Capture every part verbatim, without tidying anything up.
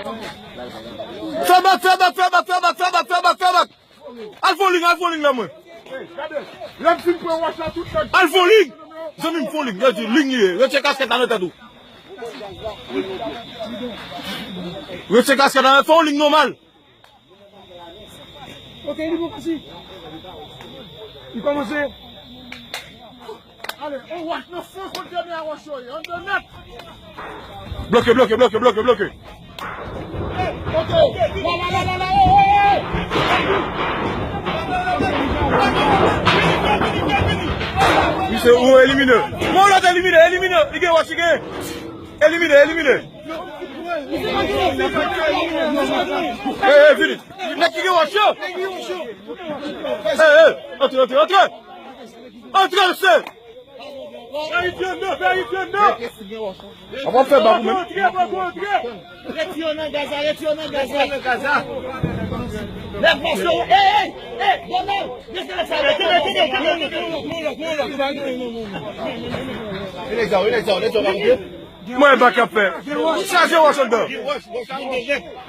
Fè bak, fè bak, fè bak, fè bak, fè bak, fè bak, fè bak. Al fon ling, al fon ling nan mwen. Lè m fin pran wòch la, tout nèg. Al fon ling. Zanmi m fon ling. Yo di ling li ye. Retire kaskèt la nan tèt ou. Retire kaskèt la, fè yon ling nòmal. Ok, li bon, si. Li kòmanse. Ale, on wòch nan fon kot dènye a wòch yo ye. Anndan nèt. Bloke, bloke, bloke, bloke, bloke. Hey, ok. La, la, la, la, la, hey, hey, hey. Misye, ou elimine. Bon, lòt elimine, elimine. Li gen wòch, li gen. Elimine, elimine. Hey, hey, vini. Nèg ki gen wòch yo. Hey, hey. Antre, antre, antre. Antre, mesye. Ayisyen nan, ayisyen nan. Avan fè bak ou menm. Antre, antre. Retire yo nan gaz la, retire yo nan gaz la. Nèg pase yo, hey, hey, hey, bon, non. Kenbe, kenbe, kenbe, kenbe. Mwen bak ap fè. Chaje wòch anndan.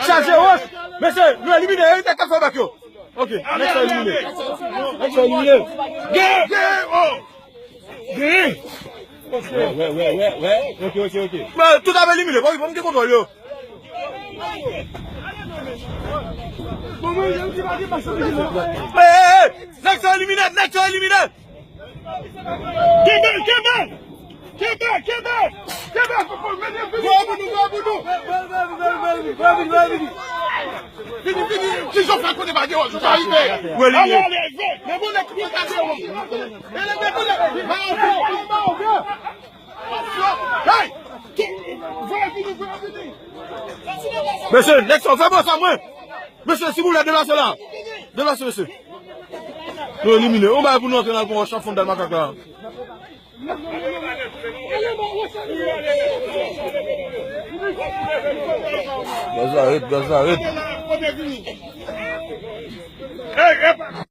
Chaje wòch. Mesye, nou elimine, Eritek k ap fè bak yo. Ok, nèg sa elimine. Nèg sa elimine. Gen! Gen! Oh! Gen! Wè, wè, wè, wè, wè. Ok, ok, ok. Bon, tout ap elimine. Bon, bon, m gen kontwòl yo. Bon, mwen, jan ti pa gen pas sa. Hey, hey, hey! Nèg sa elimine, nèg sa elimine. Kenbe, kenbe! Kenbe, kenbe! Kenbe! Voye pou nou, voye pou nou! Vini, vini, vini! Ki jan w fè konnen pa gen wòch, ou ka rive? Ou elimine. Ale, ale, ale! Men bon, nèg ki pa ka fè wòch. Men nèg, men bon, nèg ki pa ka fè wòch. Hey! Voye vini, voye vini! Mesye, nèg sa, fè bon sa mwen! Mesye, silvouplè, deplase la! Deplase, mesye! Nou elimine. On bagay pou nou antre nan wòch nan fon dal makak la. Gaz la red, gaz la red.